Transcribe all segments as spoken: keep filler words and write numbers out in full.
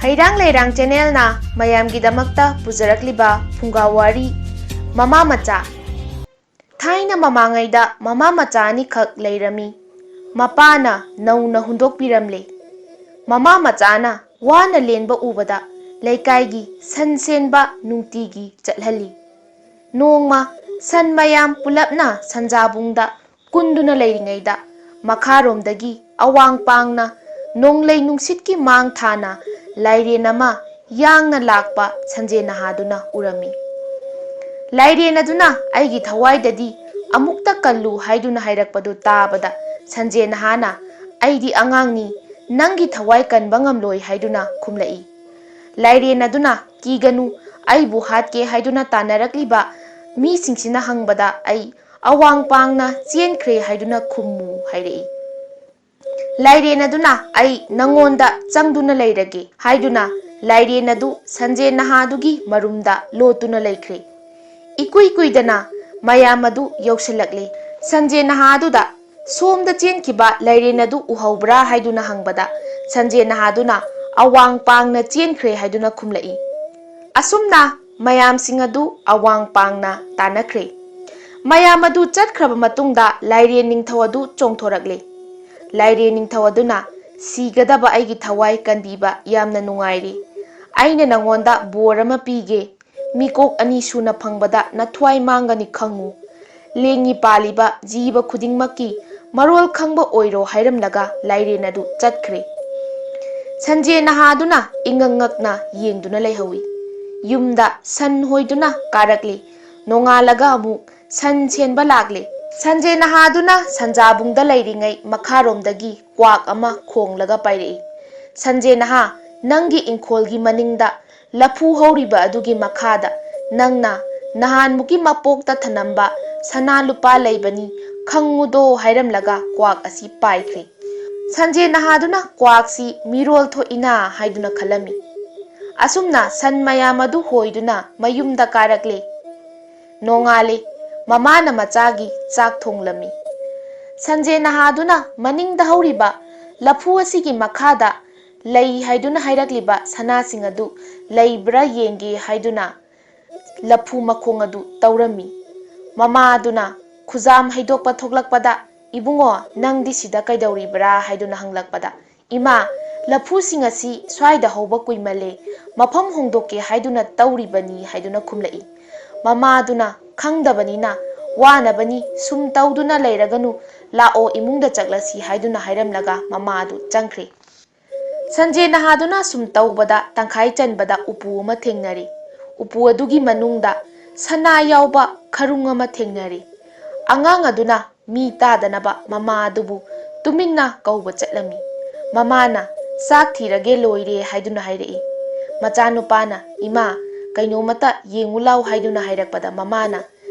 ꯍꯩꯔꯥꯡ ꯂꯩꯔꯥꯡ ꯆꯦꯅꯦꯜꯅ ꯃꯌꯥꯝꯒꯤꯗꯃꯛꯇ ꯄꯨꯖꯔꯛꯂꯤꯕ ꯐꯨꯡꯒꯥ ꯋꯥꯔꯤ, ꯃꯃꯥ ꯃꯆꯥ꯫ ꯊꯥꯏꯅ ꯃꯃꯥꯡꯉꯩꯗ ꯃꯃꯥ ꯃꯆꯥ ꯑꯅꯤꯈꯛ ꯂꯩꯔꯝꯃꯤ꯫ ꯃꯄꯥꯅ ꯅꯧꯅ ꯍꯨꯟꯗꯣꯛꯄꯤꯔꯝꯂꯦ꯫ ꯃꯃꯥ ꯃꯆꯥꯅ ꯋꯥꯅ ꯂꯦꯟꯕ ꯎꯕꯗ ꯂꯩꯀꯥꯏꯒꯤ ꯁꯟ ꯁꯦꯟꯕ ꯅꯨꯡꯇꯤꯒꯤ ꯆꯠꯍꯜꯂꯤ꯫ ꯅꯣꯡꯃ ꯁꯟ ꯃꯌꯥꯝ ꯄꯨꯂꯞꯅ ꯁꯟꯖꯥꯕꯨꯡꯗ ꯀꯨꯟꯗꯨꯅ ꯂꯩꯔꯤꯉꯩꯗ, ꯃꯈꯥꯔꯣꯝꯗꯒꯤ ꯑꯋꯥꯡ ꯄꯥꯡꯅ ꯅꯣꯡꯂꯩ ꯅꯨꯡꯁꯤꯠꯀꯤ ꯃꯥꯡ ꯊꯥꯅ ꯂꯥꯏꯔꯦꯟ ꯑꯃ ꯌꯥꯡꯅ ꯂꯥꯛꯄ ꯁꯟꯖꯦꯟ ꯅꯍꯥꯗꯨꯅ ꯎꯔꯝꯃꯤ꯫ ꯂꯥꯏꯔꯦꯟ ꯑꯗꯨꯅ ꯑꯩꯒꯤ ꯊꯋꯥꯏꯗꯗꯤ ꯑꯃꯨꯛꯇ ꯀꯜꯂꯨ ꯍꯥꯏꯗꯨꯅ ꯍꯥꯏꯔꯛꯄꯗꯨ ꯇꯥꯕꯗ, ꯁꯟꯖꯦꯟ ꯅꯍꯥꯅ, "ꯑꯩꯗꯤ ꯑꯉꯥꯡꯅꯤ, ꯅꯪꯒꯤ ꯊꯋꯥꯏ ꯀꯟꯕ ꯉꯝꯂꯣꯏ" ꯍꯥꯏꯗꯨꯅ ꯈꯨꯝꯂꯛꯏ꯫ ꯂꯥꯏꯔꯦꯟ ꯑꯗꯨꯅ, "ꯀꯤꯒꯅꯨ, ꯑꯩꯕꯨ ꯍꯥꯠꯀꯦ ꯍꯥꯏꯗꯨꯅ ꯇꯥꯟꯅꯔꯛꯂꯤꯕ ꯃꯤꯁꯤꯡꯁꯤꯅ ꯍꯪꯕꯗ ꯑꯩ ꯑꯋꯥꯡ ꯄꯥꯡꯅ ꯆꯦꯟꯈ꯭ꯔꯦ ꯍꯥꯏꯗꯨꯅ ꯈꯨꯝꯃꯨ" ꯍꯥꯏꯔꯛꯏ꯫ ꯂꯥꯏꯔꯦꯟ ꯑꯗꯨꯅ, "ꯑꯩ ꯅꯪꯉꯣꯟꯗ ꯆꯪꯗꯨꯅ ꯂꯩꯔꯒꯦ" ꯍꯥꯏꯗꯨꯅ ꯂꯥꯏꯔꯦꯟ ꯑꯗꯨ ꯁꯟꯖꯦꯟ ꯅꯍꯥꯗꯨꯒꯤ ꯃꯔꯨꯝꯗ ꯂꯣꯠꯇꯨꯅ ꯂꯩꯈ꯭ꯔꯦ꯫ ꯏꯀꯨꯏ ꯀꯨꯏꯗꯅ ꯃꯌꯥꯝ ꯑꯗꯨ ꯌꯧꯁꯤꯜꯂꯛꯂꯦ꯫ ꯁꯟꯖꯦꯟ ꯅꯍꯥ ꯑꯗꯨꯗ, "ꯁꯣꯝꯗ ꯆꯦꯟꯈꯤꯕ ꯂꯥꯏꯔꯦꯟ ꯑꯗꯨ ꯎꯍꯧꯕ꯭ꯔꯥ?" ꯍꯥꯏꯗꯨꯅ ꯍꯪꯕꯗ, ꯁꯟꯖꯦꯟ ꯅꯍꯥꯗꯨꯅ, "ꯑꯋꯥꯡ ꯄꯥꯡꯅ ꯆꯦꯟꯈ꯭ꯔꯦ" ꯍꯥꯏꯗꯨꯅ ꯈꯨꯝꯂꯛꯏ꯫ ꯑꯁꯨꯝꯅ ꯃꯌꯥꯝꯁꯤꯡ ꯑꯗꯨ ꯑꯋꯥꯡ ꯄꯥꯡꯅ ꯇꯥꯟꯅꯈ꯭ꯔꯦ꯫ ꯃꯌꯥꯝ ꯑꯗꯨ ꯆꯠꯈ꯭ꯔꯕ ꯃꯇꯨꯡꯗ ꯂꯥꯏꯔꯦꯟ ꯅꯤꯡꯊꯧ ꯑꯗꯨ ꯆꯣꯡꯊꯣꯔꯛꯂꯦ꯫ ꯂꯥꯏꯔꯦꯟ ꯅꯤꯡꯊꯧ ꯑꯗꯨꯅ, "ꯁꯤꯒꯗꯕ ꯑꯩꯒꯤ ꯊꯋꯥꯏ ꯀꯟꯕꯤꯕ ꯌꯥꯝꯅ ꯅꯨꯡꯉꯥꯏꯔꯦ꯫ ꯑꯩꯅ ꯅꯉꯣꯟꯗ ꯕꯣꯔ ꯑꯃ ꯄꯤꯒꯦ꯫ ꯃꯤꯀꯣꯛ ꯑꯅꯤ ꯁꯨꯅ ꯐꯪꯕꯗ ꯅꯊ꯭ꯋꯥꯏ ꯃꯥꯡꯒꯅꯤ ꯈꯪꯉꯨ꯫ ꯂꯦꯡꯉꯤ ꯄꯥꯜꯂꯤꯕ ꯖꯤꯕ ꯈꯨꯗꯤꯡꯃꯛꯀꯤ ꯃꯔꯣꯜ ꯈꯪꯕ ꯑꯣꯏꯔꯣ" ꯍꯥꯏꯔꯝꯂꯒ ꯂꯥꯏꯔꯦꯟ ꯑꯗꯨ ꯆꯠꯈ꯭ꯔꯦ꯫ ꯁꯟꯖꯦ ꯅꯍꯥꯗꯨꯅ ꯏꯉꯛ ꯉꯛꯅ ꯌꯦꯡꯗꯨꯅ ꯂꯩꯍꯧꯏ꯫ ꯌꯨꯝꯗ ꯁꯟ ꯍꯣꯏꯗꯨꯅ ꯀꯥꯔꯛꯂꯤ꯫ ꯅꯣꯡꯉꯥꯜꯂꯒ ꯑꯃꯨꯛ ꯁꯟ ꯁꯦꯟꯕ ꯂꯥꯛꯂꯦ꯫ ꯁꯟꯖꯦ ꯅꯍꯥꯗꯨꯅ ꯁꯟꯖꯥꯕꯨꯡꯗ ꯂꯩꯔꯤꯉꯩ ꯃꯈꯥꯔꯣꯝꯗꯒꯤ ꯀ꯭ꯋꯥꯛ ꯑꯃ ꯈꯣꯡꯂꯒ ꯄꯥꯏꯔꯛꯏ꯫ "ꯁꯟꯖꯦ ꯅꯍꯥ, ꯅꯪꯒꯤ ꯏꯪꯈꯣꯜꯒꯤ ꯃꯅꯤꯡꯗ ꯂꯐꯨ ꯍꯧꯔꯤꯕ ꯑꯗꯨꯒꯤ ꯃꯈꯥꯗ ꯅꯪꯅ ꯅꯍꯥꯟꯃꯨꯛꯀꯤ ꯃꯄꯣꯛꯇ ꯊꯅꯝꯕ ꯁꯅꯥ ꯂꯨꯄꯥ ꯂꯩꯕꯅꯤ, ꯈꯪꯉꯨꯗꯣ" ꯍꯥꯏꯔꯝꯂꯒ ꯀ꯭ꯋꯥꯛ ꯑꯁꯤ ꯄꯥꯏꯈ꯭ꯔꯦ꯫ ꯁꯟꯖꯦ ꯅꯍꯥꯗꯨꯅ ꯀ꯭ꯋꯥꯛꯁꯤ ꯃꯤꯔꯣꯜ ꯊꯣꯛꯏꯅ ꯍꯥꯏꯗꯨꯅ ꯈꯜꯂꯝꯃꯤ꯫ ꯑꯁꯨꯝꯅ ꯁꯟ ꯃꯌꯥꯝ ꯑꯗꯨ ꯍꯣꯏꯗꯨꯅ ꯃꯌꯨꯝꯗ ꯀꯥꯔꯛꯂꯦ꯫ ꯅꯣꯡꯉꯥꯜꯂꯦ꯫ ꯃꯃꯥꯅ ꯃꯆꯥꯒꯤ ꯆꯥꯛ ꯊꯣꯡꯂꯝꯃꯤ꯫ ꯁꯟꯖꯦ ꯅꯍꯥꯗꯨꯅ ꯃꯅꯤꯡꯗ ꯍꯧꯔꯤꯕ ꯂꯐꯨ ꯑꯁꯤꯒꯤ ꯃꯈꯥꯗ ꯂꯩ ꯍꯥꯏꯗꯨꯅ ꯍꯥꯏꯔꯛꯂꯤꯕ ꯁꯅꯥꯁꯤꯡ ꯑꯗꯨ ꯂꯩꯕ꯭ꯔꯥ ꯌꯦꯡꯒꯦ ꯍꯥꯏꯗꯨꯅ ꯂꯐꯨ ꯃꯈꯣꯡ ꯑꯗꯨ ꯇꯧꯔꯝꯃꯤ꯫ ꯃꯃꯥ ꯑꯗꯨꯅ ꯈꯨꯖꯥꯝ ꯍꯩꯗꯣꯛꯄ ꯊꯣꯛꯂꯛꯄꯗ, "ꯏꯕꯨꯡꯉꯣ, ꯅꯪꯗꯤ ꯁꯤꯗ ꯀꯩꯗꯧꯔꯤꯕ꯭ꯔꯥ?" ꯍꯥꯏꯗꯨꯅ ꯍꯪꯂꯛꯄꯗ, "ꯏꯃꯥ, ꯂꯐꯨꯁꯤꯡ ꯑꯁꯤ ꯁ꯭ꯋꯥꯏꯗ ꯍꯧꯕ ꯀꯨꯏꯃꯜꯂꯦ, ꯃꯐꯝ ꯍꯣꯡꯗꯣꯛꯀꯦ ꯍꯥꯏꯗꯨꯅ ꯇꯧꯔꯤꯕꯅꯤ" ꯍꯥꯏꯗꯨꯅ ꯈꯨꯝꯂꯛꯏ꯫ ꯃꯃꯥ ꯑꯗꯨꯅ ꯈꯪꯗꯕꯅꯤꯅ, "ꯋꯥꯅꯕꯅꯤ, ꯁꯨꯝ ꯇꯧꯗꯨꯅ ꯂꯩꯔꯒꯅꯨ, ꯂꯥꯛꯑꯣ, ꯏꯃꯨꯡꯗ ꯆꯠꯂꯁꯤ" ꯍꯥꯏꯗꯨꯅ ꯍꯥꯏꯔꯝꯂꯒ ꯃꯃꯥ ꯑꯗꯨ ꯆꯪꯈ꯭ꯔꯦ꯫ ꯁꯟꯖꯦ ꯅꯍꯥꯗꯨꯅ ꯁꯨꯝ ꯇꯧꯕꯗ ꯇꯪꯈꯥꯏ ꯆꯟꯕꯗ ꯎꯄꯨ ꯑꯃ ꯊꯦꯡꯅꯔꯦ꯫ ꯎꯄꯨ ꯑꯗꯨꯒꯤ ꯃꯅꯨꯡꯗ ꯁꯅꯥ ꯌꯥꯎꯕ ꯈꯔꯨꯡ ꯑꯃ ꯊꯦꯡꯅꯔꯦ꯫ ꯑꯉꯥꯡ ꯑꯗꯨꯅ ꯃꯤ ꯇꯥꯗꯅꯕ ꯃꯃꯥ ꯑꯗꯨꯕꯨ ꯇꯨꯃꯤꯟꯅ ꯀꯧꯕ ꯆꯠꯂꯝꯃꯤ꯫ ꯃꯃꯥꯅ, "ꯆꯥꯛ ꯊꯤꯔꯒꯦ ꯂꯣꯏꯔꯦ" ꯍꯥꯏꯗꯨꯅ ꯍꯥꯏꯔꯛꯏ꯫ ꯃꯆꯥꯅꯨꯄꯥꯅ, "ꯏꯃꯥ, ꯀꯩꯅꯣꯃꯇ ꯌꯦꯡꯉꯨ ꯂꯥꯎ" ꯍꯥꯏꯗꯨꯅ ꯍꯥꯏꯔꯛꯄꯗ ꯃꯃꯥꯅ,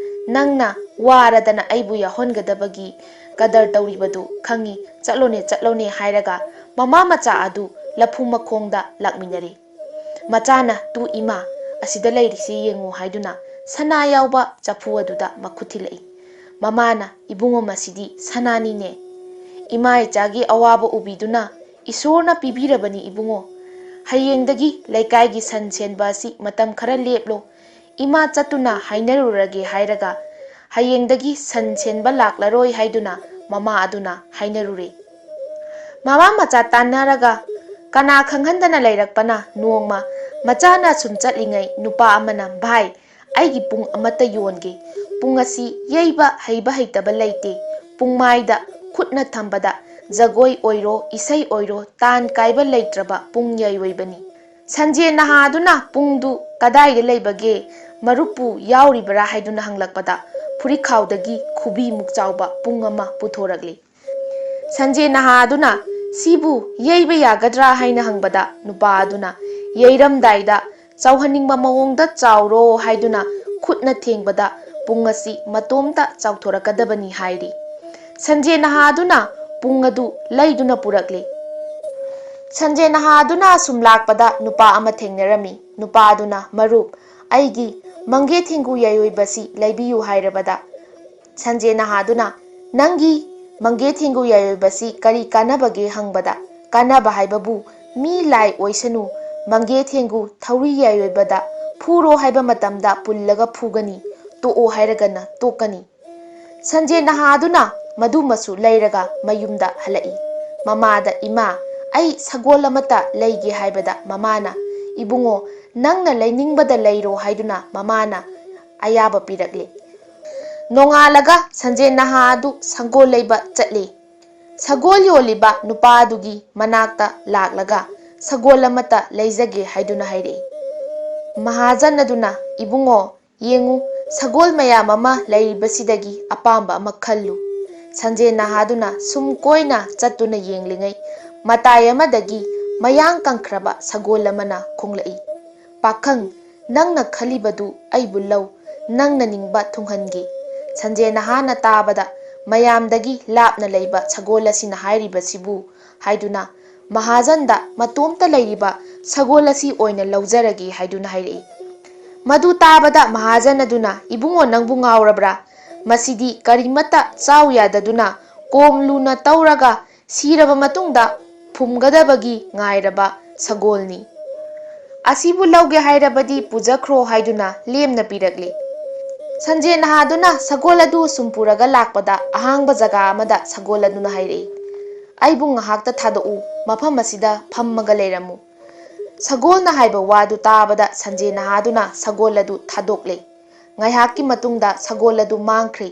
"ꯅꯪꯅ ꯋꯥꯔꯗꯅ ꯑꯩꯕꯨ ꯌꯥꯎꯍꯟꯒꯗꯕꯒꯤ ꯀꯗꯔ ꯇꯧꯔꯤꯕꯗꯨ ꯈꯪꯉꯤ, ꯆꯠꯂꯣꯅꯦ, ꯆꯠꯂꯣꯅꯦ" ꯍꯥꯏꯔꯒ ꯃꯃꯥ ꯃꯆꯥ ꯑꯗꯨ ꯂꯐꯨ ꯃꯈꯣꯡꯗ ꯂꯥꯛꯃꯤꯟꯅꯔꯦ꯫ ꯃꯆꯥꯅ, "ꯇꯨ ꯏꯃꯥ, ꯑꯁꯤꯗ ꯂꯩꯔꯤꯁꯤ ꯌꯦꯡꯉꯨ" ꯍꯥꯏꯗꯨꯅ ꯁꯅꯥ ꯌꯥꯎꯕ ꯆꯐꯨ ꯑꯗꯨꯗ ꯃꯈꯨꯠ ꯊꯤꯜꯂꯛꯏ꯫ ꯃꯃꯥꯅ, "ꯏꯕꯨꯡꯉꯣ, ꯃꯁꯤꯗꯤ ꯁꯅꯥꯅꯤꯅꯦ꯫ ꯏꯃꯥ ꯏꯆꯥꯒꯤ ꯑꯋꯥꯕ ꯎꯕꯤꯗꯨꯅ ꯏꯁꯣꯔꯅ ꯄꯤꯕꯤꯔꯕꯅꯤ ꯏꯕꯨꯡꯉꯣ꯫ ꯍꯌꯦꯡꯗꯒꯤ ꯂꯩꯀꯥꯏꯒꯤ ꯁꯟ ꯁꯦꯟꯕ ꯑꯁꯤ ꯃꯇꯝ ꯈꯔ ꯂꯦꯞꯂꯣ꯫ ꯏꯃꯥ ꯆꯠꯇꯨꯅ ꯍꯥꯏꯅꯔꯨꯔꯒꯦ" ꯍꯥꯏꯔꯒ ꯍꯌꯦꯡꯗꯒꯤ ꯁꯟ ꯁꯦꯟꯕ ꯂꯥꯛꯂꯔꯣꯏ ꯍꯥꯏꯗꯨꯅ ꯃꯃꯥ ꯑꯗꯨꯅ ꯍꯥꯏꯅꯔꯨꯔꯦ꯫ ꯃꯃꯥ ꯃꯆꯥ ꯇꯥꯟꯅꯔꯒ ꯀꯅꯥ ꯈꯪꯍꯟꯗꯅ ꯂꯩꯔꯛꯄꯅ ꯅꯣꯡꯃ ꯃꯆꯥꯅ ꯁꯨꯝ ꯆꯠꯂꯤꯉꯩ ꯅꯨꯄꯥ ꯑꯃꯅ, "ꯚꯥꯏ, ꯑꯩꯒꯤ ꯄꯨꯡ ꯑꯃꯠꯇ ꯌꯣꯟꯒꯦ꯫ ꯄꯨꯡ ꯑꯁꯤ ꯌꯩꯕ ꯍꯩꯕ ꯍꯩꯇꯕ ꯂꯩꯇꯦ꯫ ꯄꯨꯡꯃꯥꯏꯗ ꯈꯨꯠꯅ ꯊꯝꯕꯗ ꯖꯒꯣꯏ ꯑꯣꯏꯔꯣ, ꯏꯁꯩ ꯑꯣꯏꯔꯣ, ꯇꯥꯟ ꯀꯥꯏꯕ ꯂꯩꯇ꯭ꯔꯕ ꯄꯨꯡ ꯌꯩꯔꯣꯏꯕꯅꯤ꯫" ꯁꯟꯖꯦ ꯅꯍꯥꯗꯨꯅ ꯄꯨꯡꯗꯨ ꯀꯗꯥꯏꯗ ꯂꯩꯕꯒꯦ ꯃꯔꯨꯞꯄꯨ ꯌꯥꯎꯔꯤꯕꯔꯥ ꯍꯥꯏꯗꯨꯅ ꯍꯪꯂꯛꯄꯗ ꯐꯨꯔꯤꯠꯈꯥꯎꯗꯒꯤ ꯈꯨꯕꯤꯃꯨꯛ ꯆꯥꯎꯕ ꯄꯨꯡ ꯑꯃ ꯄꯨꯊꯣꯔꯛꯂꯤ꯫ ꯁꯟꯖꯦ ꯅꯍꯥ ꯑꯗꯨꯅ, "ꯁꯤꯕꯨ ꯌꯩꯕ ꯌꯥꯒꯗ꯭ꯔꯥ?" ꯍꯥꯏꯅ ꯍꯪꯕꯗ ꯅꯨꯄꯥ ꯑꯗꯨꯅ, "ꯌꯩꯔꯝꯗꯥꯏꯗ ꯆꯥꯎꯍꯟꯅꯤꯡꯕ ꯃꯑꯣꯡꯗ ꯆꯥꯎꯔꯣ" ꯍꯥꯏꯗꯨꯅ ꯈꯨꯠꯅ ꯊꯦꯡꯕꯗ ꯄꯨꯡ ꯑꯁꯤ ꯃꯇꯣꯝꯇ ꯆꯥꯎꯊꯣꯔꯛꯀꯗꯕꯅꯤ ꯍꯥꯏꯔꯤ꯫ ꯁꯟꯖꯦ ꯅꯍꯥ ꯑꯗꯨꯅ ꯄꯨꯡ ꯑꯗꯨ ꯂꯩꯗꯨꯅ ꯄꯨꯔꯛꯂꯤ꯫ ꯁꯟꯖꯦ ꯅꯍꯥ ꯑꯗꯨꯅ ꯁꯨꯝ ꯂꯥꯛꯄꯗ ꯅꯨꯄꯥ ꯑꯃ ꯊꯦꯡꯅꯔꯝꯃꯤ꯫ ꯅꯨꯄꯥ ꯑꯗꯨꯅ, "ꯃꯔꯨꯞ, ꯑꯩꯒꯤ ꯃꯪꯒꯦ ꯊꯦꯡꯒꯨ ꯌꯥꯏꯔꯣꯏꯕꯁꯤ ꯂꯩꯕꯤꯌꯨ" ꯍꯥꯏꯔꯕꯗ ꯁꯟꯖꯦ ꯅꯍꯥ ꯑꯗꯨꯅ, "ꯅꯪꯒꯤ ꯃꯪꯒꯦ ꯊꯦꯡꯒꯨ ꯌꯥꯏꯔꯣꯏꯕꯁꯤ ꯀꯔꯤ ꯀꯥꯟꯅꯕꯒꯦ?" ꯍꯪꯕꯗ, "ꯀꯥꯟꯅꯕ ꯍꯥꯏꯕꯕꯨ ꯃꯤ ꯂꯥꯏ ꯑꯣꯏꯁꯅꯨ, ꯃꯪꯒꯦ ꯊꯦꯡꯒꯨ ꯊꯧꯔꯤ ꯌꯥꯏꯔꯣꯏꯕꯗ ꯐꯨꯔꯣ ꯍꯥꯏꯕ ꯃꯇꯝꯗ ꯄꯨꯜꯂꯒ ꯐꯨꯒꯅꯤ, ꯇꯣꯛꯑꯣ ꯍꯥꯏꯔꯒꯅ ꯇꯣꯛꯀꯅꯤ꯫ ꯁꯟꯖꯦꯟ ꯅꯍꯥ ꯑꯗꯨꯅ ꯃꯗꯨꯃꯁꯨ ꯂꯩꯔꯒ ꯃꯌꯨꯝꯗ ꯍꯜꯂꯛꯏ꯫ ꯃꯃꯥꯗ, "ꯏꯃꯥ, ꯑꯩ ꯁꯒꯣꯜ ꯑꯃꯠꯇ ꯂꯩꯒꯦ" ꯍꯥꯏꯕꯗ ꯃꯃꯥꯅ, "ꯏꯕꯨꯡꯉꯣ, ꯅꯪꯅ ꯂꯩꯅꯤꯡꯕꯗ ꯂꯩꯔꯣ" ꯍꯥꯏꯗꯨꯅ ꯃꯃꯥꯅ ꯑꯌꯥꯕ ꯄꯤꯔꯛꯂꯦ꯫ ꯅꯣꯡꯉꯥꯜꯂꯒ ꯁꯟꯖꯦꯟ ꯅꯍꯥ ꯑꯗꯨ ꯁꯒꯣꯜ ꯂꯩꯕ ꯆꯠꯂꯤ꯫ ꯁꯒꯣꯜ ꯌꯣꯜꯂꯤꯕ ꯅꯨꯄꯥ ꯑꯗꯨꯒꯤ ꯃꯅꯥꯛꯇ ꯂꯥꯛꯂꯒ, "ꯁꯒꯣꯜ ꯑꯃꯠꯇ ꯂꯩꯖꯒꯦ" ꯍꯥꯏꯗꯨꯅ ꯍꯥꯏꯔꯛꯏ꯫ ꯃꯍꯥꯖꯟ ꯑꯗꯨꯅ, "ꯏꯕꯨꯡꯉꯣ, ꯌꯦꯡꯉꯨ, ꯁꯒꯣꯜ ꯃꯌꯥꯝ ꯑꯃ ꯂꯩꯔꯤꯕꯁꯤꯗꯒꯤ ꯑꯄꯥꯝꯕ ꯑꯃ ꯈꯜꯂꯨ"꯫ ꯁꯟꯖꯦꯟ ꯅꯍꯥꯗꯨꯅ ꯁꯨꯝ ꯀꯣꯏꯅ ꯆꯠꯇꯨꯅ ꯌꯦꯡꯂꯤꯉꯩ, ꯃꯇꯥꯏ ꯑꯃꯗꯒꯤ ꯃꯌꯥꯡ ꯀꯪꯈ꯭ꯔꯕ ꯁꯒꯣꯜ ꯑꯃꯅ ꯈꯣꯡꯂꯛꯏ꯫ "ꯄꯥꯈꯪ, ꯅꯪꯅ ꯈꯜꯂꯤꯕꯗꯨ ꯑꯩꯕꯨ ꯂꯧ, ꯅꯪꯅ ꯅꯤꯡꯕ ꯊꯨꯡꯍꯟꯒꯦ"꯫ ꯁꯟꯖꯦꯟ ꯅꯍꯥꯅ ꯇꯥꯕꯗ, "ꯃꯌꯥꯝꯗꯒꯤ ꯂꯥꯞꯅ ꯂꯩꯕ ꯁꯒꯣꯜ ꯑꯁꯤꯅ ꯍꯥꯏꯔꯤꯕꯁꯤꯕꯨ" ꯍꯥꯏꯗꯨꯅ ꯃꯍꯥꯖꯟꯗ ꯃꯇꯣꯝꯇ ꯂꯩꯔꯤꯕ ꯁꯒꯣꯜ ꯑꯁꯤ ꯑꯣꯏꯅ ꯂꯧꯖꯔꯒꯦ ꯍꯥꯏꯗꯨꯅ ꯍꯥꯏꯔꯛꯏ꯫ ꯃꯗꯨ ꯇꯥꯕꯗ ꯃꯍꯥꯖꯟ ꯑꯗꯨꯅ, "ꯏꯕꯨꯡꯉꯣ, ꯅꯪꯕꯨ ꯉꯥꯎꯔꯕ꯭ꯔꯥ? ꯃꯁꯤꯗꯤ ꯀꯔꯤꯃꯠꯇ ꯆꯥꯎ ꯌꯥꯗꯗꯨꯅ ꯀꯣꯝ ꯂꯨꯅ ꯇꯧꯔꯒ ꯁꯤꯔꯕ ꯃꯇꯨꯡꯗ ꯐꯨꯝꯒꯗꯕꯒꯤ ꯉꯥꯏꯔꯕ ꯁꯒꯣꯜꯅꯤ꯫ ꯑꯁꯤꯕꯨ ꯂꯧꯒꯦ ꯍꯥꯏꯔꯕꯗꯤ ꯄꯨꯖꯈ꯭ꯔꯣ" ꯍꯥꯏꯗꯨꯅ ꯂꯦꯝꯅ ꯄꯤꯔꯛꯂꯤ꯫ ꯁꯟꯖꯦꯟ ꯅꯍꯥꯗꯨꯅ ꯁꯒꯣꯜ ꯑꯗꯨ ꯁꯨꯝ ꯄꯨꯔꯒ ꯂꯥꯛꯄꯗ, ꯑꯍꯥꯡꯕ ꯖꯒꯥ ꯑꯃꯗ ꯁꯒꯣꯜ ꯑꯗꯨꯅ ꯍꯥꯏꯔꯛꯏ, "ꯑꯩꯕꯨ ꯉꯥꯏꯍꯥꯛꯇ ꯊꯥꯗꯣꯛꯎ, ꯃꯐꯝ ꯑꯁꯤꯗ ꯐꯝꯃꯒ ꯂꯩꯔꯝꯃꯨ"꯫ ꯁꯒꯣꯜꯅ ꯍꯥꯏꯕ ꯋꯥꯗꯨ ꯇꯥꯕꯗ ꯁꯟꯖꯦꯟ ꯅꯍꯥꯗꯨꯅ ꯁꯒꯣꯜ ꯑꯗꯨ ꯊꯥꯗꯣꯛꯂꯦ꯫ ꯉꯥꯏꯍꯥꯛꯀꯤ ꯃꯇꯨꯡꯗ ꯁꯒꯣꯜ ꯑꯗꯨ ꯃꯥꯡꯈ꯭ꯔꯦ꯫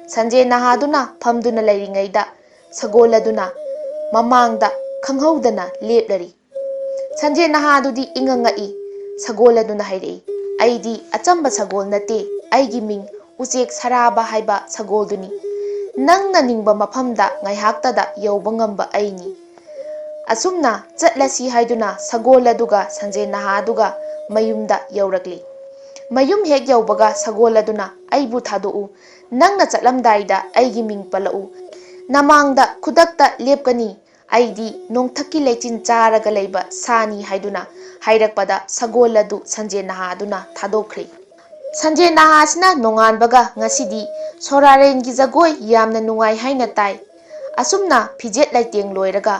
ꯁꯟꯖꯦꯟ ꯅꯍꯥꯗꯨꯅ ꯐꯝꯗꯨꯅ ꯂꯩꯔꯤꯉꯩꯗ ꯁꯒꯣꯜ ꯑꯗꯨꯅ ꯃꯃꯥꯡꯗ ꯈꯪꯍꯧꯗꯅ ꯂꯦꯞꯂꯔꯤ꯫ ꯁꯟꯖꯦꯟ ꯅꯍꯥꯗꯨꯗꯤ ꯏꯉꯛ ꯉꯛꯏ꯫ ꯁꯒꯣꯜ ꯑꯗꯨꯅ ꯍꯥꯏꯔꯛꯏ, "ꯑꯩꯗꯤ ꯑꯆꯝꯕ ꯁꯒꯣꯜ ꯅꯠꯇꯦ, ꯑꯩꯒꯤ ꯃꯤꯡ ꯎꯆꯦꯛ ꯁꯔꯥꯕ ꯍꯥꯏꯕ ꯁꯒꯣꯜꯗꯨꯅꯤ꯫ ꯅꯪꯅ ꯅꯤꯡꯕ ꯃꯐꯝꯗ ꯉꯥꯏꯍꯥꯛꯇꯗ ꯌꯧꯕ ꯉꯝꯕ ꯑꯩꯅꯤ"꯫ ꯑꯁꯨꯝꯅ ꯆꯠꯂꯁꯤ ꯍꯥꯏꯗꯨꯅ ꯁꯒꯣꯜ ꯑꯗꯨꯒ ꯁꯟꯖꯦꯟ ꯅꯍꯥ ꯑꯗꯨꯒ ꯃꯌꯨꯝꯗ ꯌꯧꯔꯛꯂꯤ꯫ ꯃꯌꯨꯝ ꯍꯦꯛ ꯌꯧꯕꯒ ꯁꯒꯣꯜ ꯑꯗꯨꯅ, "ꯑꯩꯕꯨ ꯊꯥꯗꯣꯛꯎ, ꯅꯪꯅ ꯆꯠꯂꯝꯗꯥꯏꯗ ꯑꯩꯒꯤ ꯃꯤꯡ ꯄꯜꯂꯛꯎ, ꯅꯃꯥꯡꯗ ꯈꯨꯗꯛꯇ ꯂꯦꯞꯀꯅꯤ, ꯑꯩꯗꯤ ꯅꯣꯡꯊꯛꯀꯤ ꯂꯩꯆꯤꯟ ꯆꯥꯔꯒ ꯂꯩꯕ ꯁꯥꯅꯤ" ꯍꯥꯏꯗꯨꯅ ꯍꯥꯏꯔꯛꯄꯗ ꯁꯒꯣꯜ ꯑꯗꯨ ꯁꯟꯖꯦꯟ ꯅꯍꯥ ꯑꯗꯨꯅ ꯊꯥꯗꯣꯛꯈ꯭ꯔꯦ꯫ ꯁꯟꯖꯦꯟ ꯅꯍꯥ ꯑꯁꯤꯅ ꯅꯣꯡꯉꯥꯟꯕꯒ ꯉꯁꯤꯗꯤ ꯁꯣꯔꯥꯔꯦꯟꯒꯤ ꯖꯒꯣꯏ ꯌꯥꯝꯅ ꯅꯨꯡꯉꯥꯏ ꯍꯥꯏꯅ ꯇꯥꯏ꯫ ꯑꯁꯨꯝꯅ ꯐꯤꯖꯦꯠ ꯂꯩꯇꯦꯡ ꯂꯣꯏꯔꯒ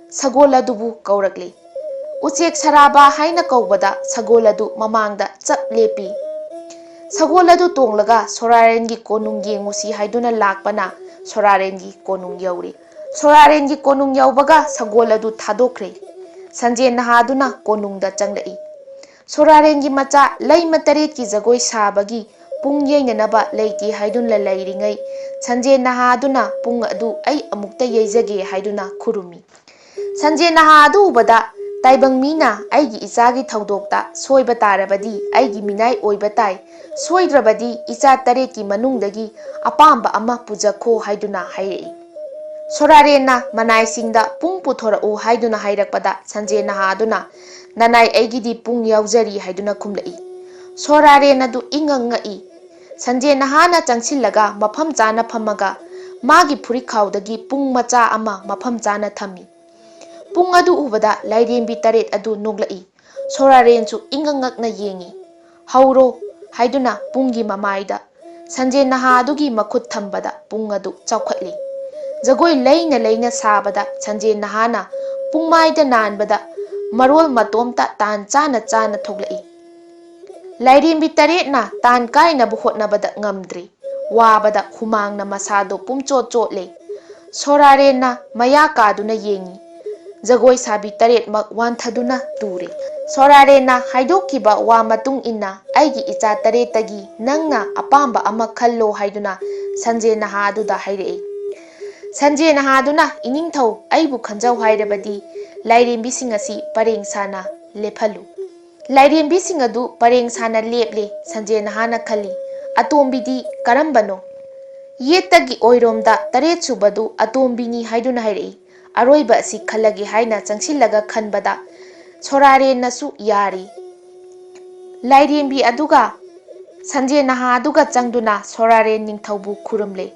ꯁꯒꯣꯜ ꯑꯗꯨꯕꯨ ꯀꯧꯔꯛꯂꯤ꯫ ꯎꯆꯦꯛ ꯁꯔꯥꯕ ꯍꯥꯏꯅ ꯀꯧꯕꯗ ꯁꯒꯣꯜ ꯑꯗꯨ ꯃꯃꯥꯡꯗ ꯆꯞ ꯂꯦꯞꯄꯤ꯫ ꯁꯒꯣꯜ ꯑꯗꯨ ꯇꯣꯡꯂꯒ ꯁꯣꯔꯥꯔꯦꯟꯒꯤ ꯀꯣꯅꯨꯡ ꯌꯦꯡꯉꯨꯁꯤ ꯍꯥꯏꯗꯨꯅ ꯂꯥꯛꯄꯅ ꯁꯣꯔꯥꯔꯦꯟꯒꯤ ꯀꯣꯅꯨꯡ ꯌꯧꯔꯦ꯫ ꯁꯣꯔꯥꯔꯦꯟꯒꯤ ꯀꯣꯅꯨꯡ ꯌꯧꯕꯒ ꯁꯒꯣꯜ ꯑꯗꯨ ꯊꯥꯗꯣꯛꯈ꯭ꯔꯦ꯫ ꯁꯟꯖꯦꯟ ꯅꯍꯥꯗꯨꯅ ꯀꯣꯅꯨꯡꯗ ꯆꯪꯂꯛꯏ꯫ ꯁꯣꯔꯥꯔꯦꯟꯒꯤ ꯃꯆꯥ ꯂꯩꯃ ꯇꯔꯦꯠꯀꯤ ꯖꯒꯣꯏ ꯁꯥꯕꯒꯤ ꯄꯨꯡ ꯌꯩꯅꯅꯕ ꯂꯩꯇꯦ ꯍꯥꯏꯗꯨꯅ ꯂꯩꯔꯤꯉꯩ, ꯁꯟꯖꯦꯟ ꯅꯍꯥ ꯑꯗꯨꯅ ꯄꯨꯡ ꯑꯗꯨ ꯑꯩ ꯑꯃꯨꯛꯇ ꯌꯩꯖꯒꯦ ꯍꯥꯏꯗꯨꯅ ꯈꯨꯔꯨꯝꯃꯤ꯫ ꯁꯟꯖꯦꯟ ꯅꯍꯥ ꯑꯗꯨ ꯎꯕꯗ, "ꯇꯥꯏꯕꯪ ꯃꯤꯅ ꯑꯩꯒꯤ ꯏꯆꯥꯒꯤ ꯊꯧꯗꯣꯛꯇ ꯁꯣꯏꯕ ꯇꯥꯔꯕꯗꯤ ꯑꯩꯒꯤ ꯃꯤꯅꯥꯏ ꯑꯣꯏꯕ ꯇꯥꯏ, ꯁꯣꯏꯗ꯭ꯔꯕꯗꯤ ꯏꯆꯥ ꯇꯔꯦꯠꯀꯤ ꯃꯅꯨꯡꯗꯒꯤ ꯑꯄꯥꯝꯕ ꯑꯃ ꯄꯨꯖꯈꯣ" ꯍꯥꯏꯗꯨꯅ ꯍꯥꯏꯔꯛꯏ꯫ ꯁꯣꯔꯥꯔꯦꯟꯅ ꯃꯅꯥꯏꯁꯤꯡꯗ "ꯄꯨꯡ ꯄꯨꯊꯣꯔꯛꯎ" ꯍꯥꯏꯗꯨꯅ ꯍꯥꯏꯔꯛꯄꯗ, ꯁꯟꯖꯦꯟ ꯅꯍꯥ ꯑꯗꯨꯅ, "ꯅꯅꯥꯏ ꯑꯩꯒꯤꯗꯤ ꯄꯨꯡ ꯌꯥꯎꯖꯔꯤ" ꯍꯥꯏꯗꯨꯅ ꯈꯨꯝꯂꯛꯏ꯫ ꯁꯣꯔꯥꯔꯦꯟ ꯑꯗꯨ ꯏꯉꯛ ꯉꯛꯏ꯫ ꯁꯟꯖꯦꯟ ꯅꯍꯥꯅ ꯆꯪꯁꯤꯜꯂꯒ ꯃꯐꯝ ꯆꯥꯅ ꯐꯝꯃꯒ ꯃꯥꯒꯤ ꯐꯨꯔꯤꯠꯈꯥꯎꯗꯒꯤ ꯄꯨꯡ ꯃꯆꯥ ꯑꯃ ꯃꯐꯝ ꯆꯥꯅ ꯊꯝꯃꯤ꯫ ꯄꯨꯡ ꯑꯗꯨ ꯎꯕꯗ ꯂꯥꯏꯔꯦꯝꯕꯤ ꯇꯔꯦꯠ ꯑꯗꯨ ꯅꯣꯛꯂꯛꯏ꯫ ꯁꯣꯔꯥꯔꯦꯟꯁꯨ ꯏꯉꯛ ꯉꯛꯅ ꯌꯦꯡꯏ꯫ "ꯍꯧꯔꯣ" ꯍꯥꯏꯗꯨꯅ ꯄꯨꯡꯒꯤ ꯃꯃꯥꯏꯗ ꯁꯟꯖꯦꯟ ꯅꯍꯥ ꯑꯗꯨꯒꯤ ꯃꯈꯨꯠ ꯊꯝꯕꯗ ꯄꯨꯡ ꯑꯗꯨ ꯆꯥꯎꯈꯠꯂꯤ꯫ ꯖꯒꯣꯏ ꯂꯩꯅ ꯂꯩꯅ ꯁꯥꯕꯗ ꯁꯟꯖꯦꯟ ꯅꯍꯥꯅ ꯄꯨꯡꯃꯥꯏꯗ ꯅꯥꯟꯕꯗ ꯃꯔꯣꯜ ꯃꯇꯣꯝꯇ ꯇꯥꯟ ꯆꯥꯅ ꯆꯥꯅ ꯊꯣꯛꯂꯛꯏ꯫ ꯂꯥꯏꯔꯦꯝꯕꯤ ꯇꯔꯦꯠꯅ ꯇꯥꯟ ꯀꯥꯏꯅꯕ ꯍꯣꯠꯅꯕꯗ ꯉꯝꯗ꯭ꯔꯦ꯫ ꯋꯥꯕꯗ ꯍꯨꯃꯥꯡꯅ ꯃꯁꯥꯗꯣ ꯄꯨꯝꯆꯣꯠ ꯆꯣꯠꯂꯦ꯫ ꯁꯣꯔꯥꯔꯦꯟꯅ ꯃꯌꯥ ꯀꯥꯗꯨꯅ ꯌꯦꯡꯏ꯫ ꯖꯒꯣꯏ ꯁꯥꯕꯤ ꯇꯔꯦꯠꯃꯛ ꯋꯥꯟꯊꯗꯨꯅ ꯇꯨꯔꯦ꯫ ꯁꯣꯔꯥꯔꯦꯟꯅ ꯍꯥꯏꯗꯣꯛꯈꯤꯕ ꯋꯥ ꯃꯇꯨꯡ ꯏꯟꯅ ꯑꯩꯒꯤ ꯏꯆꯥ ꯇꯔꯦꯠꯇꯒꯤ ꯅꯪꯅ ꯑꯄꯥꯝꯕ ꯑꯃ ꯈꯜꯂꯣ ꯍꯥꯏꯗꯨꯅ ꯁꯟꯖꯦꯟ ꯅꯍꯥ ꯑꯗꯨꯗ ꯍꯥꯏꯔꯛꯏ꯫ ꯁꯟꯖꯦꯟ ꯅꯍꯥ ꯑꯗꯨꯅ, "ꯏꯅꯤꯡꯊꯧ, ꯑꯩꯕꯨ ꯈꯟꯖꯧ ꯍꯥꯏꯔꯕꯗꯤ ꯂꯥꯏꯔꯦꯝꯕꯤꯁꯤꯡ ꯑꯁꯤ ꯄꯔꯦꯡ ꯁꯥꯅ ꯂꯦꯞꯍꯜꯂꯨ"꯫ ꯂꯥꯏꯔꯦꯝꯕꯤꯁꯤꯡ ꯑꯗꯨ ꯄꯔꯦꯡ ꯁꯥꯅ ꯂꯦꯞꯂꯦ꯫ ꯁꯟꯖꯦꯟ ꯅꯍꯥꯅ ꯈꯜꯂꯤ, "ꯑꯇꯣꯝꯕꯤꯗꯤ ꯀꯔꯝꯕꯅꯣ?" ꯌꯦꯠꯇꯒꯤ ꯑꯣꯏꯔꯣꯝꯗ ꯇꯔꯦꯠ ꯁꯨꯕꯗꯨ ꯑꯇꯣꯝꯕꯤꯅꯤ ꯍꯥꯏꯗꯨꯅ ꯍꯥꯏꯔꯛꯏ꯫ "ꯑꯔꯣꯏꯕ ꯑꯁꯤ ꯈꯜꯂꯒꯦ" ꯍꯥꯏꯅ ꯆꯪꯁꯤꯜꯂꯒ ꯈꯟꯕꯗ ꯁꯣꯔꯥꯔꯦꯟꯅꯁꯨ ꯌꯥꯔꯤ꯫ ꯂꯥꯏꯔꯦꯝꯕꯤ ꯑꯗꯨꯒ ꯁꯟꯖꯦꯟ ꯅꯍꯥ ꯑꯗꯨꯒ ꯆꯪꯗꯨꯅ ꯁꯣꯔꯥꯔꯦꯟ ꯅꯤꯡꯊꯧꯕꯨ ꯈꯨꯔꯨꯝꯂꯦ꯫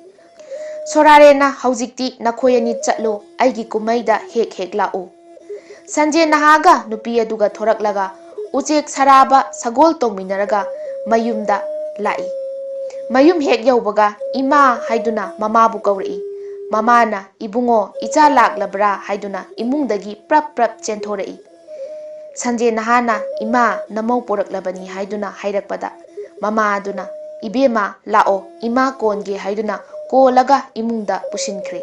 ꯁꯣꯔꯥꯔꯦꯟꯅ, "ꯍꯧꯖꯤꯛꯇꯤ ꯅꯈꯣꯏ ꯑꯅꯤ ꯆꯠꯂꯣ, ꯑꯩꯒꯤ ꯀꯨꯝꯍꯩꯗ ꯍꯦꯛ ꯍꯦꯛ ꯂꯥꯛꯎ"꯫ ꯁꯟꯖꯦꯟ ꯅꯍꯥꯒ ꯅꯨꯄꯤ ꯑꯗꯨꯒ ꯊꯣꯔꯛꯂꯒ ꯎꯆꯦꯛ ꯁꯔꯥꯕ ꯁꯒꯣꯜ ꯇꯣꯡꯃꯤꯟꯅꯔꯒ ꯃꯌꯨꯝꯗ ꯂꯥꯛꯏ꯫ ꯃꯌꯨꯝ ꯍꯦꯛ ꯌꯧꯕꯒ "ꯏꯃꯥ" ꯍꯥꯏꯗꯨꯅ ꯃꯃꯥꯕꯨ ꯀꯧꯔꯛꯏ꯫ ꯃꯃꯥꯅ, "ꯏꯕꯨꯡꯉꯣ, ꯏꯆꯥ ꯂꯥꯛꯂꯕ꯭ꯔꯥ?" ꯍꯥꯏꯗꯨꯅ ꯏꯃꯨꯡꯗꯒꯤ ꯄ꯭ꯔꯞ ꯄ꯭ꯔꯞ ꯆꯦꯟꯊꯣꯔꯛꯏ꯫ ꯁꯟꯖꯦꯟꯅꯍꯥꯅ, "ꯏꯃꯥ, ꯅꯃꯧ ꯄꯣꯔꯛꯂꯕꯅꯤ" ꯍꯥꯏꯗꯨꯅ ꯍꯥꯏꯔꯛꯄꯗ, ꯃꯃꯥ ꯑꯗꯨꯅ, "ꯏꯕꯦꯝꯃ, ꯂꯥꯛꯑꯣ, ꯏꯃꯥ ꯀꯣꯟꯒꯦ" ꯍꯥꯏꯗꯨꯅ ꯀꯣꯜꯂꯒ ꯏꯃꯨꯡꯗ ꯄꯨꯁꯤꯟꯈ꯭ꯔꯦ꯫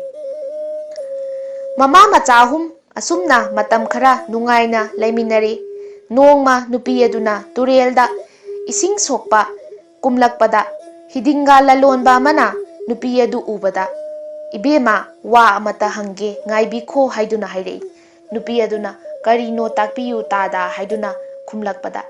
ꯃꯃꯥ ꯃꯆꯥ ꯑꯍꯨꯝ ꯑꯁꯨꯝꯅ ꯃꯇꯝ ꯈꯔ ꯅꯨꯡꯉꯥꯏꯅ ꯂꯩꯃꯤꯟꯅꯔꯦ꯫ ꯅꯣꯡꯃ ꯅꯨꯄꯤ ꯑꯗꯨꯅ ꯇꯨꯔꯦꯜꯗ ꯏꯁꯤꯡ ꯁꯣꯛꯄ ꯀꯨꯝꯂꯛꯄꯗ, ꯍꯤꯗꯤꯡꯒꯥ ꯂꯂꯣꯟꯕ ꯑꯃꯅ ꯅꯨꯄꯤ ꯑꯗꯨ ꯎꯕꯗ, "ꯏꯕꯦꯝꯃ, ꯋꯥ ꯑꯃꯇ ꯍꯪꯒꯦ, ꯉꯥꯏꯕꯤꯈꯣ" ꯍꯥꯏꯗꯨꯅ ꯍꯥꯏꯔꯛꯏ꯫ ꯅꯨꯄꯤ ꯑꯗꯨꯅ, "ꯀꯔꯤꯅꯣ ꯇꯥꯛꯄꯤꯌꯨ ꯇꯥꯗ" ꯍꯥꯏꯗꯨꯅ ꯈꯨꯝꯂꯛꯄꯗ,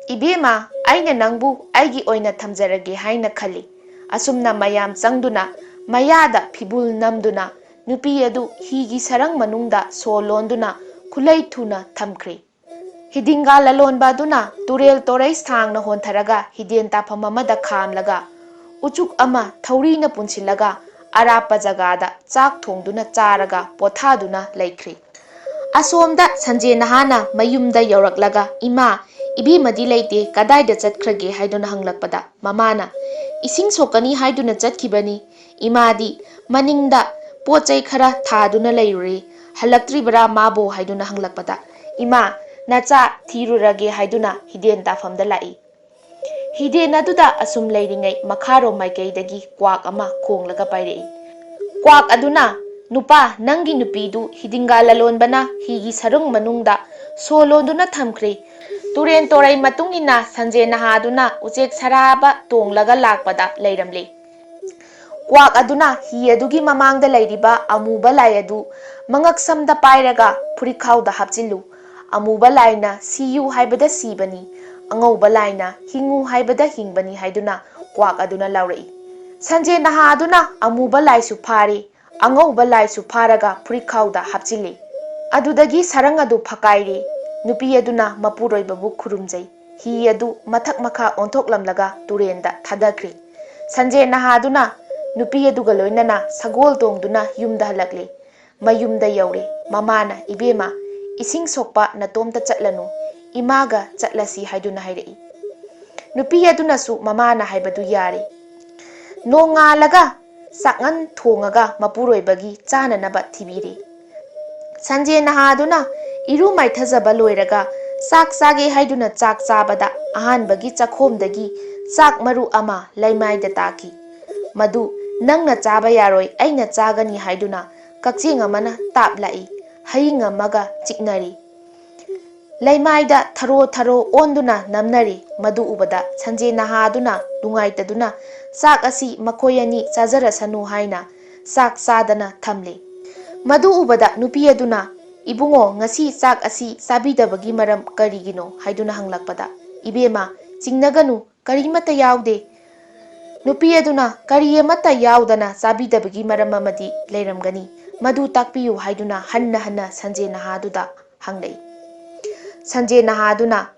"ꯏꯕꯦꯝꯃ, ꯑꯩꯅ ꯅꯪꯕꯨ ꯑꯩꯒꯤ ꯑꯣꯏꯅ ꯊꯝꯖꯔꯒꯦ ꯍꯥꯏꯅ ꯈꯜꯂꯤ"꯫ ꯑꯁꯨꯝꯅ ꯃꯌꯥꯝ ꯆꯪꯗꯨꯅ ꯃꯌꯥꯗ ꯐꯤꯕꯨꯜ ꯅꯝꯗꯨꯅ ꯅꯨꯄꯤ ꯑꯗꯨ ꯍꯤꯒꯤ ꯁꯔꯪ ꯃꯅꯨꯡꯗ ꯁꯣ ꯂꯣꯟꯗꯨꯅ ꯈꯨꯂꯩ ꯊꯨꯅ ꯊꯝꯈ꯭ꯔꯦ꯫ ꯍꯤꯗꯤꯡꯒꯥ ꯂꯂꯣꯟꯕ ꯑꯗꯨꯅ ꯇꯨꯔꯦꯜ ꯇꯣꯔꯩ ꯁꯥꯡꯅ ꯍꯣꯟꯊꯔꯒ ꯍꯤꯗꯦꯟ ꯇꯥꯐꯝ ꯑꯃꯗ ꯈꯥꯝꯂꯒ, ꯎꯆꯨꯛ ꯑꯃ ꯊꯧꯔꯤꯅ ꯄꯨꯟꯁꯤꯜꯂꯒ ꯑꯔꯥꯞꯄ ꯖꯒꯥꯗ ꯆꯥꯛ ꯊꯣꯡꯗꯨꯅ ꯆꯥꯔꯒ ꯄꯣꯊꯥꯗꯨꯅ ꯂꯩꯈ꯭ꯔꯦ꯫ ꯑꯁꯣꯝꯗ ꯁꯟꯖꯦ ꯅꯍꯥꯅ ꯃꯌꯨꯝꯗ ꯌꯧꯔꯛꯂꯒ, "ꯏꯃꯥ, ꯏꯕꯦꯝꯃꯗꯤ ꯂꯩꯇꯦ, ꯀꯗꯥꯏꯗ ꯆꯠꯈ꯭ꯔꯒꯦ?" ꯍꯥꯏꯗꯨꯅ ꯍꯪꯂꯛꯄꯗ, ꯃꯃꯥꯅ, "ꯏꯁꯤꯡ ꯁꯣꯛꯀꯅꯤ ꯍꯥꯏꯗꯨꯅ ꯆꯠꯈꯤꯕꯅꯤ꯫ ꯏꯃꯥꯗꯤ ꯃꯅꯤꯡꯗ ꯄꯣꯠ ꯆꯩ ꯈꯔ ꯊꯥꯗꯨꯅ ꯂꯩꯔꯨꯔꯦ, ꯍꯜꯂꯛꯇ꯭ꯔꯤꯕꯔꯥ ꯃꯥꯕꯣ?" ꯍꯥꯏꯗꯨꯅ ꯍꯪꯂꯛꯄꯗ, "ꯏꯃꯥ, ꯅꯆꯥ ꯊꯤꯔꯨꯔꯒꯦ" ꯍꯥꯏꯗꯨꯅ ꯍꯤꯗꯦꯟ ꯇꯥꯐꯝꯗ ꯂꯥꯛꯏ꯫ ꯍꯤꯗꯦꯟ ꯑꯗꯨꯗ ꯑꯁꯨꯝ ꯂꯩꯔꯤꯉꯩ ꯃꯈꯥꯔꯣꯝ ꯃꯥꯏꯀꯩꯗꯒꯤ ꯀ꯭ꯋꯥꯛ ꯑꯃ ꯈꯣꯡꯂꯒ ꯄꯥꯏꯔꯛꯏ꯫ ꯀ꯭ꯋꯥꯛ ꯑꯗꯨꯅ, "ꯅꯨꯄꯥ, ꯅꯪꯒꯤ ꯅꯨꯄꯤꯗꯨ ꯍꯤꯗꯤꯡꯒꯥ ꯂꯂꯣꯟꯕꯅ ꯍꯤꯒꯤ ꯁꯔꯨꯡ ꯃꯅꯨꯡꯗ ꯁꯣ ꯂꯣꯟꯗꯨꯅ ꯊꯝꯈ꯭ꯔꯦ꯫ ꯇꯨꯔꯦꯟ ꯇꯣꯔꯩ ꯃꯇꯨꯡ ꯏꯟꯅ ꯁꯟꯖꯦ ꯅꯍꯥꯗꯨꯅ ꯎꯆꯦꯛ ꯁꯔꯥꯕ ꯇꯣꯡꯂꯒ ꯂꯥꯛꯄꯗ ꯂꯩꯔꯝꯂꯦ꯫ ꯀ꯭ꯋꯥꯛ ꯑꯗꯨꯅ ꯍꯤ ꯑꯗꯨꯒꯤ ꯃꯃꯥꯡꯗ ꯂꯩꯔꯤꯕ ꯑꯃꯨꯕ ꯂꯥꯏ ꯑꯗꯨ ꯃꯉꯛꯁꯝꯗ ꯄꯥꯏꯔꯒ ꯐꯨꯔꯤꯠꯈꯥꯎꯗ ꯍꯥꯞꯆꯤꯜꯂꯨ꯫ ꯑꯃꯨꯕ ꯂꯥꯏꯅ ꯁꯤꯌꯨ ꯍꯥꯏꯕꯗ ꯁꯤꯕꯅꯤ, ꯑꯉꯧꯕ ꯂꯥꯏꯅ ꯍꯤꯡꯉꯨ ꯍꯥꯏꯕꯗ ꯍꯤꯡꯕꯅꯤ" ꯍꯥꯏꯗꯨꯅ ꯀ꯭ꯋꯥꯛ ꯑꯗꯨꯅ ꯂꯥꯎꯔꯛꯏ꯫ ꯁꯟꯖꯦ ꯅꯍꯥ ꯑꯗꯨꯅ ꯑꯃꯨꯕ ꯂꯥꯏꯁꯨ ꯐꯥꯔꯦ, ꯑꯉꯧꯕ ꯂꯥꯏꯁꯨ ꯐꯥꯔꯒ ꯐꯨꯔꯤꯠꯈꯥꯎꯗ ꯍꯥꯞꯆꯤꯜꯂꯤ꯫ ꯑꯗꯨꯗꯒꯤ ꯁꯔꯪ ꯑꯗꯨ ꯐꯀꯥꯏꯔꯦ꯫ ꯅꯨꯄꯤ ꯑꯗꯨꯅ ꯃꯄꯨꯔꯣꯏꯕꯕꯨ ꯈꯨꯔꯨꯝꯖꯩ꯫ ꯍꯤ ꯑꯗꯨ ꯃꯊꯛ ꯃꯈꯥ ꯑꯣꯟꯊꯣꯛꯂꯝꯂꯒ ꯇꯨꯔꯦꯟꯗ ꯊꯥꯗꯈ꯭ꯔꯦ꯫ ꯁꯟꯖꯦ ꯅꯍꯥꯗꯨꯅ ꯅꯨꯄꯤ ꯑꯗꯨꯒ ꯂꯣꯏꯅꯅ ꯁꯒꯣꯜ ꯇꯣꯡꯗꯨꯅ ꯌꯨꯝꯗ ꯍꯜꯂꯛꯂꯦ꯫ ꯃꯌꯨꯝꯗ ꯌꯧꯔꯦ꯫ ꯃꯃꯥꯅ, "ꯏꯕꯦꯝꯃ, ꯏꯁꯤꯡ ꯁꯣꯛꯄ ꯅꯇꯣꯝꯇ ꯆꯠꯂꯅꯨ, ꯏꯃꯥꯒ ꯆꯠꯂꯁꯤ" ꯍꯥꯏꯗꯨꯅ ꯍꯥꯏꯔꯛꯏ꯫ ꯅꯨꯄꯤ ꯑꯗꯨꯅꯁꯨ ꯃꯃꯥꯅ ꯍꯥꯏꯕꯗꯨ ꯌꯥꯔꯦ꯫ ꯅꯣꯡꯉꯥꯜꯂꯒ ꯆꯥꯛꯉꯟ ꯊꯣꯡꯉꯒ ꯃꯄꯨꯔꯣꯏꯕꯒꯤ ꯆꯥꯅꯅꯕ ꯊꯤꯕꯤꯔꯦ꯫ ꯁꯟꯖꯦ ꯅꯍꯥꯗꯨꯅ ꯏꯔꯨ ꯃꯥꯏꯊꯖꯕ ꯂꯣꯏꯔꯒ ꯆꯥꯛ ꯆꯥꯒꯦ ꯍꯥꯏꯗꯨꯅ ꯆꯥꯛ ꯆꯥꯕꯗ ꯑꯍꯥꯟꯕꯒꯤ ꯆꯥꯛꯈꯣꯝꯗꯒꯤ ꯆꯥꯛ ꯃꯔꯨ ꯑꯃ ꯂꯩꯃꯥꯏꯗ ꯇꯥꯈꯤ꯫ ꯃꯗꯨ ꯅꯪꯅ ꯆꯥꯕ ꯌꯥꯔꯣꯏ, ꯑꯩꯅ ꯆꯥꯒꯅꯤ ꯍꯥꯏꯗꯨꯅ ꯀꯛꯆꯦꯡ ꯑꯃꯅ ꯇꯥꯞꯂꯛꯏ꯫ ꯍꯌꯤꯡ ꯑꯃꯒ ꯆꯤꯛꯅꯔꯤ꯫ ꯂꯩꯃꯥꯏꯗ ꯊꯔꯣ ꯊꯔꯣ ꯑꯣꯟꯗꯨꯅ ꯅꯝꯅꯔꯤ꯫ ꯃꯗꯨ ꯎꯕꯗ ꯁꯟꯖꯦ ꯅꯍꯥꯗꯨꯅ ꯅꯨꯡꯉꯥꯏꯇꯗꯨꯅ ꯆꯥꯛ ꯑꯁꯤ ꯃꯈꯣꯏ ꯑꯅꯤ ꯆꯥꯖꯔꯁꯅꯨ ꯍꯥꯏꯅ ꯆꯥꯛ ꯆꯥꯗꯅ ꯊꯝꯂꯤ꯫ ꯃꯗꯨ ꯎꯕꯗ ꯅꯨꯄꯤ ꯑꯗꯨꯅ, "ꯏꯕꯨꯡꯉꯣ, ꯉꯁꯤ ꯆꯥꯛ ꯑꯁꯤ ꯆꯥꯕꯤꯗꯕꯒꯤ ꯃꯔꯝ ꯀꯔꯤꯒꯤꯅꯣ?" ꯍꯥꯏꯗꯨꯅ ꯍꯪꯂꯛꯄꯗ, "ꯏꯕꯦꯝꯃ, ꯆꯤꯡꯅꯒꯅꯨ, ꯀꯔꯤꯃꯠꯇ ꯌꯥꯎꯗꯦ"꯫ ꯅꯨꯄꯤ ꯑꯗꯨꯅ, "ꯀꯔꯤ ꯑꯃꯠꯇ ꯌꯥꯎꯗꯅ ꯆꯥꯕꯤꯗꯕꯒꯤ ꯃꯔꯝ ꯑꯃꯗꯤ ꯂꯩꯔꯝꯒꯅꯤ, ꯃꯗꯨ ꯇꯥꯛꯄꯤꯌꯨ" ꯍꯥꯏꯗꯨꯅ ꯍꯟꯅ ꯍꯟꯅ ꯁꯟꯖꯦ ꯅꯍꯥꯗꯨꯗ ꯍꯪꯂꯛꯏ꯫ ꯁꯟꯖꯦ ꯅꯍꯥꯗꯨꯅ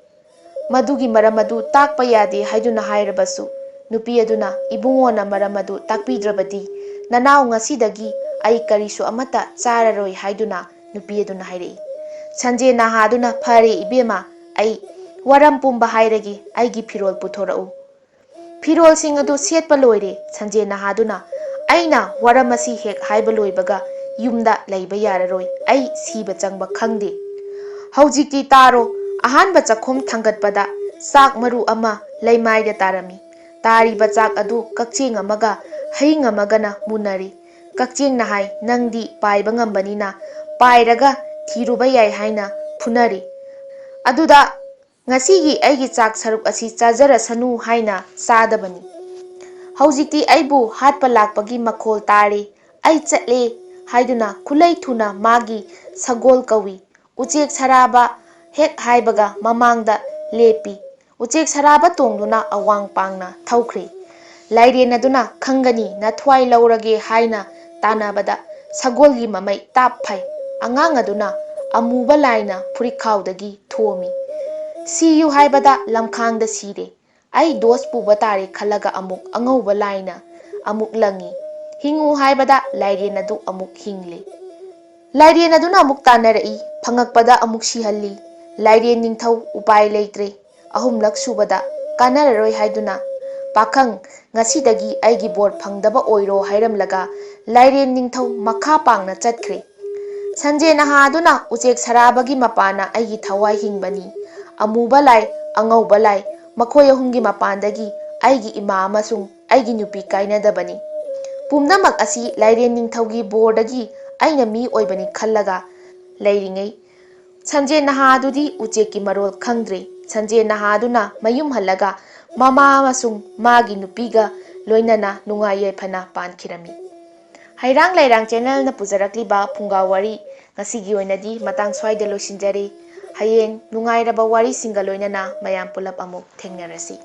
ꯃꯗꯨꯒꯤ ꯃꯔꯝ ꯑꯗꯨ ꯇꯥꯛꯄ ꯌꯥꯗꯦ ꯍꯥꯏꯗꯨꯅ ꯍꯥꯏꯔꯕꯁꯨ, ꯅꯨꯄꯤ ꯑꯗꯨꯅ ꯏꯕꯨꯡꯉꯣꯅ ꯃꯔꯝ ꯑꯗꯨ ꯇꯥꯛꯄꯤꯗ꯭ꯔꯕꯗꯤ, ꯅꯅꯥꯎ ꯉꯁꯤꯗꯒꯤ ꯑꯩ ꯀꯔꯤꯁꯨ ꯑꯃꯠꯇ ꯆꯥꯔꯔꯣꯏ ꯍꯥꯏꯗꯨꯅ ꯅꯨꯄꯤ ꯑꯗꯨꯅ ꯍꯥꯏꯔꯛꯏ꯫ ꯁꯟꯖꯦ ꯅꯍꯥꯗꯨꯅ, "ꯐꯔꯦ ꯏꯕꯦꯝꯃ, ꯑꯩ ꯋꯥꯔꯝ ꯄꯨꯝꯕ ꯍꯥꯏꯔꯒꯦ, ꯑꯩꯒꯤ ꯐꯤꯔꯣꯜ ꯄꯨꯊꯣꯔꯛꯎ"꯫ ꯐꯤꯔꯣꯜꯁꯤꯡ ꯑꯗꯨ ꯁꯦꯠꯄ ꯂꯣꯏꯔꯦ꯫ ꯁꯟꯖꯦ ꯅꯍꯥꯗꯨꯅ, "ꯑꯩꯅ ꯋꯥꯔꯝ ꯑꯁꯤ ꯍꯦꯛ ꯍꯥꯏꯕ ꯂꯣꯏꯕꯒ ꯌꯨꯝꯗ ꯂꯩꯕ ꯌꯥꯔꯔꯣꯏ, ꯑꯩ ꯁꯤꯕ ꯆꯪꯕ ꯈꯪꯗꯦ"꯫ ꯍꯧꯖꯤꯛꯇꯤ ꯇꯥꯔꯣ꯫ ꯑꯍꯥꯟꯕ ꯆꯥꯛꯈꯨꯝ ꯊꯥꯡꯒꯠꯄꯗ ꯆꯥꯛ ꯃꯔꯨ ꯑꯃ ꯂꯩꯃꯥꯏꯗ ꯇꯥꯔꯝꯃꯤ꯫ ꯇꯥꯔꯤꯕ ꯆꯥꯛ ꯑꯗꯨ ꯀꯛꯆꯦꯡ ꯑꯃꯒ ꯍꯌꯤꯡ ꯑꯃꯒꯅ ꯃꯨꯟꯅꯔꯤ꯫ ꯀꯛꯆꯦꯡꯅ ꯍꯥꯏ, "ꯅꯪꯗꯤ ꯄꯥꯏꯕ ꯉꯝꯕꯅꯤꯅ ꯄꯥꯏꯔꯒ ꯊꯤꯔꯨꯕ ꯌꯥꯏ" ꯍꯥꯏꯅ ꯐꯨꯅꯔꯤ꯫ ꯑꯗꯨꯗ, "ꯉꯁꯤꯒꯤ ꯑꯩꯒꯤ ꯆꯥꯛ ꯁꯔꯨꯛ ꯑꯁꯤ ꯆꯥꯖꯔꯁꯅꯨ" ꯍꯥꯏꯅ ꯆꯥꯗꯕꯅꯤ꯫ "ꯍꯧꯖꯤꯛꯇꯤ ꯑꯩꯕꯨ ꯍꯥꯠꯄ ꯂꯥꯛꯄꯒꯤ ꯃꯈꯣꯜ ꯇꯥꯔꯦ, ꯑꯩ ꯆꯠꯂꯦ" ꯍꯥꯏꯗꯨꯅ ꯈꯨꯂꯩ ꯊꯨꯅ ꯃꯥꯒꯤ ꯁꯒꯣꯜ ꯀꯧꯏ꯫ ꯎꯆꯦꯛ ꯁꯔꯥꯕ ꯍꯦꯛ ꯍꯥꯏꯕꯒ ꯃꯃꯥꯡꯗ ꯂꯦꯞꯄꯤ꯫ ꯎꯆꯦꯛ ꯁꯔꯥꯕ ꯇꯣꯡꯗꯨꯅ ꯑꯋꯥꯡ ꯄꯥꯡꯅ ꯊꯧꯈ꯭ꯔꯦ꯫ ꯂꯥꯏꯔꯦꯟ ꯑꯗꯨꯅ, "ꯈꯪꯒꯅꯤ, ꯅꯊ꯭ꯋꯥꯏ ꯂꯧꯔꯒꯦ" ꯍꯥꯏꯅ ꯇꯥꯟꯅꯕꯗ ꯁꯒꯣꯜꯒꯤ ꯃꯃꯩ ꯇꯥꯞ ꯐꯩ꯫ ꯑꯉꯥꯡ ꯑꯗꯨꯅ ꯑꯃꯨꯕ ꯂꯥꯏꯅ ꯐꯨꯔꯤꯠꯈꯥꯎꯗꯒꯤ ꯊꯣꯝꯃꯤ꯫ "ꯁꯤꯌꯨ ꯍꯥꯏꯕꯗ ꯂꯝꯈꯥꯡꯗ ꯁꯤꯔꯦ꯫ ꯑꯩ ꯗꯣꯁ ꯄꯨꯕ ꯇꯥꯔꯦ" ꯈꯜꯂꯒ ꯑꯃꯨꯛ ꯑꯉꯧꯕ ꯂꯥꯏꯅ ꯑꯃꯨꯛ ꯂꯪꯉꯤ꯫ "ꯍꯤꯡꯉꯨ ꯍꯥꯏꯕꯗ ꯂꯥꯏꯔꯦꯟ ꯑꯗꯨ ꯑꯃꯨꯛ ꯍꯤꯡꯂꯦ"꯫ ꯂꯥꯏꯔꯦꯟ ꯑꯗꯨꯅ ꯑꯃꯨꯛ ꯇꯥꯟꯅꯔꯛꯏ꯫ ꯐꯪꯉꯛꯄꯗ ꯑꯃꯨꯛ ꯁꯤꯍꯜꯂꯤ꯫ ꯂꯥꯏꯔꯦꯟ ꯅꯤꯡꯊꯧ ꯎꯄꯥꯏ ꯂꯩꯇ꯭ꯔꯦ꯫ ꯑꯍꯨꯝꯂꯛ ꯁꯨꯕꯗ ꯀꯥꯟꯅꯔꯔꯣꯏ ꯍꯥꯏꯗꯨꯅ "ꯄꯥꯈꯪ, ꯉꯁꯤꯗꯒꯤ ꯑꯩꯒꯤ ꯕꯣꯔ ꯐꯪꯗꯕ ꯑꯣꯏꯔꯣ" ꯍꯥꯏꯔꯝꯂꯒ ꯂꯥꯏꯔꯦꯟ ꯅꯤꯡꯊꯧ ꯃꯈꯥ ꯄꯥꯡꯅ ꯆꯠꯈ꯭ꯔꯦ꯫ ꯁꯟꯖꯦꯟꯅꯍꯥ ꯑꯗꯨꯅ ꯎꯆꯦꯛ ꯁꯔꯥꯕꯒꯤ ꯃꯄꯥꯅ ꯑꯩꯒꯤ ꯊꯋꯥꯏ ꯍꯤꯡꯕꯅꯤ꯫ ꯑꯃꯨꯕ ꯂꯥꯏ, ꯑꯉꯧꯕ ꯂꯥꯏ, ꯃꯈꯣꯏ ꯑꯍꯨꯝꯒꯤ ꯃꯄꯥꯟꯗꯒꯤ ꯑꯩꯒꯤ ꯏꯃꯥ ꯑꯃꯁꯨꯡ ꯑꯩꯒꯤ ꯅꯨꯄꯤ ꯀꯥꯏꯅꯗꯕꯅꯤ꯫ ꯄꯨꯝꯅꯃꯛ ꯑꯁꯤ ꯂꯥꯏꯔꯦꯟ ꯅꯤꯡꯊꯧꯒꯤ ꯕꯣꯔꯗꯒꯤ ꯑꯩꯅ ꯃꯤ ꯑꯣꯏꯕꯅꯤ ꯈꯜꯂꯒ ꯂꯩꯔꯤꯉꯩ, ꯁꯟꯖꯦꯟꯅꯍꯥ ꯑꯗꯨꯗꯤ ꯎꯆꯦꯛꯀꯤ ꯃꯔꯣꯜ ꯈꯪꯗ꯭ꯔꯦ꯫ ꯁꯟꯖꯦꯟꯅꯍꯥ ꯑꯗꯨꯅ ꯃꯌꯨꯝ ꯍꯜꯂꯒ ꯃꯃꯥ ꯑꯃꯁꯨꯡ ꯃꯥꯒꯤ ꯅꯨꯄꯤꯒ ꯂꯣꯏꯅꯅ ꯅꯨꯡꯉꯥꯏ ꯌꯥꯏꯐꯅ ꯄꯥꯟꯈꯤꯔꯝꯃꯤ꯫ ꯍꯩꯔꯥꯡ ꯂꯩꯔꯥꯡ ꯆꯦꯅꯦꯜꯅ ꯄꯨꯖꯔꯛꯂꯤꯕ ꯐꯨꯡꯒꯥ ꯋꯥꯔꯤ ꯉꯁꯤꯒꯤ ꯑꯣꯏꯅꯗꯤ ꯃꯇꯥꯡ ꯁ꯭ꯋꯥꯏꯗ ꯂꯣꯏꯁꯤꯟꯖꯔꯦ꯫ ꯍꯌꯦꯡ ꯅꯨꯡꯉꯥꯏꯔꯕ ꯋꯥꯔꯤꯁꯤꯡꯒ ꯂꯣꯏꯅꯅ ꯃꯌꯥꯝ ꯄꯨꯂꯞ ꯑꯃꯨꯛ ꯊꯦꯡꯅꯔꯁꯤ꯫